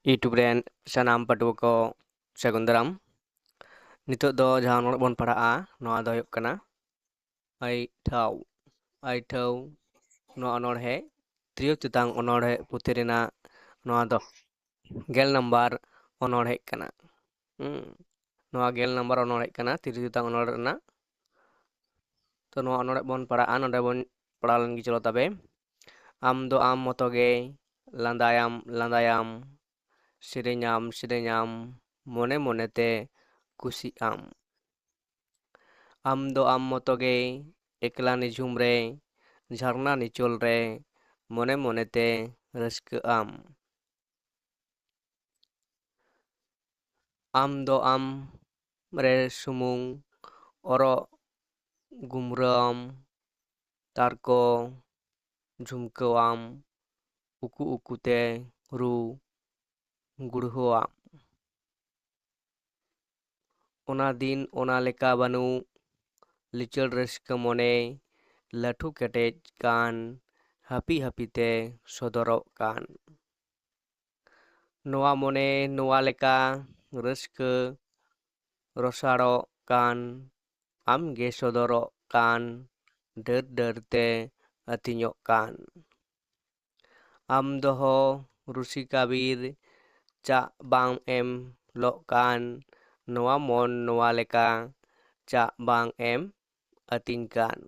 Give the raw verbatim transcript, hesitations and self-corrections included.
YouTube ᱨᱮᱱ ᱥᱟᱱᱟᱢ ᱯᱟᱹᱴᱷᱩᱣᱟᱹ ᱠᱚ ᱥᱟᱹᱜᱩᱱ ᱫᱟᱨᱟᱢ᱾ ᱱᱤᱛᱚᱜ ᱫᱚ ᱡᱟᱦᱟᱸ ᱚᱱᱚᱬᱦᱮ ᱵᱚᱱ ᱯᱟᱲᱦᱟᱜᱼᱟ, ᱱᱚᱣᱟ ᱫᱚ ᱦᱩᱭᱩᱜ ᱠᱟᱱᱟ ᱟᱭ ᱴᱷᱟᱶ᱾ ᱟᱭ ᱴᱷᱟᱶ ᱱᱚᱣᱟ ᱚᱱᱚᱬᱦᱮ ᱛᱤᱨᱭᱳ ᱛᱮᱛᱟᱝ ᱚᱱᱚᱬᱦᱮ ᱯᱩᱛᱷᱤ ᱨᱮᱱᱟᱜ ᱱᱚᱣᱟ ᱫᱚ ᱜᱮᱞ ᱱᱟᱢᱵᱟᱨ ᱚᱱᱚᱬᱦᱮ ᱠᱟᱱᱟ᱾ ᱦᱩᱸ, ᱱᱚᱣᱟ ᱜᱮᱞ ᱱᱟᱢᱵᱟᱨ ᱚᱱᱚᱬᱦᱮ ᱠᱟᱱᱟ, ᱛᱤᱨᱭᱳ ᱛᱮᱛᱟᱝ ᱚᱱᱚᱬᱦᱮ ᱨᱮᱱᱟᱜ᱾ ᱛᱚ ᱱᱚᱣᱟ ᱚᱱᱚᱬᱦᱮ ᱵᱚᱱ ᱯᱟᱲᱦᱟᱜᱼᱟ, ᱱᱚᱰᱮ ᱵᱚᱱ ᱯᱟᱲᱦᱟᱣ ᱞᱮᱱ ᱜᱮ, ᱪᱚᱞᱚ ᱛᱚᱵᱮ᱾ ᱟᱢ ᱫᱚ ᱟᱢ ᱢᱚᱛᱚ ᱜᱮ, ᱞᱟᱸᱫᱟᱭᱟᱢ, ᱞᱟᱸᱫᱟᱭᱟᱢ, ᱥᱮᱨᱮᱧᱟᱢ, ᱥᱮᱨᱮᱧᱟᱢ, ᱢᱚᱱᱮ ᱢᱚᱱᱮᱛᱮ ᱠᱩᱥᱤᱜ ᱟᱢ᱾ ᱟᱢ ᱫᱚ ᱟᱢ ᱢᱚᱛᱚ ᱜᱮ, ᱮᱠᱞᱟ ᱱᱤᱡᱷᱩᱢ ᱨᱮ, ᱡᱷᱟᱨᱱᱟ ᱱᱤᱪᱚᱞ ᱨᱮ, ᱢᱚᱱᱮ ᱢᱚᱱᱮᱛᱮ ᱨᱟᱹᱥᱠᱟᱹᱜ ᱟᱢ᱾ ᱟᱢ ᱫᱚ ᱟᱢ ᱨᱮ ᱥᱩᱢᱩᱝ, ᱚᱨᱚᱜ ᱜᱩᱢᱨᱟᱹᱣᱟᱢ, ᱛᱟᱨᱠᱚ ᱡᱷᱩᱢᱠᱟᱹᱣᱟᱢ, ᱩᱠᱩ ᱩᱠᱩᱛᱮ ᱨᱩ ᱜᱩᱲᱦᱟᱹᱣᱟᱢ᱾ ᱚᱱᱟ ᱫᱤᱱ ᱚᱱᱟ ᱞᱮᱠᱟ ᱵᱟᱹᱱᱩᱜ, ᱞᱤᱪᱟᱹᱲ ᱨᱟᱹᱥᱠᱟᱹ ᱢᱚᱱᱮ ᱞᱟᱹᱴᱷᱩ ᱠᱮᱴᱮᱡ ᱠᱟᱱ, ᱦᱟᱹᱯᱤ ᱦᱟᱹᱯᱤᱛᱮ ᱥᱚᱫᱚᱨᱚᱜ ᱠᱟᱱ᱾ ᱱᱚᱣᱟ ᱢᱚᱱᱮ ᱱᱚᱣᱟ ᱞᱮᱠᱟ ᱨᱟᱹᱥᱠᱟᱹ ᱨᱚᱥᱟᱲᱚᱜ ᱠᱟᱱ, ᱟᱢᱜᱮ ᱥᱚᱫᱚᱨᱚᱜ ᱠᱟᱱ, ᱰᱟᱹᱨ ᱰᱟᱹᱨ ᱛᱮ ᱟᱹᱛᱤᱧᱚᱜ ᱠᱟᱱ᱾ ᱟᱢ ᱫᱚᱦᱚ ᱨᱩᱥᱤᱠᱟ ᱵᱤᱨ, ᱪᱟᱜ ᱵᱟᱝ ᱮᱢ ᱞᱚᱜ ᱠᱟᱱ, ᱱᱚᱣᱟ ᱢᱚᱱ ᱱᱚᱣᱟ ᱞᱮᱠᱟ ᱪᱟᱜ ᱵᱟᱝ ᱮᱢ ᱟᱹᱛᱤᱧ ᱠᱟᱱ᱾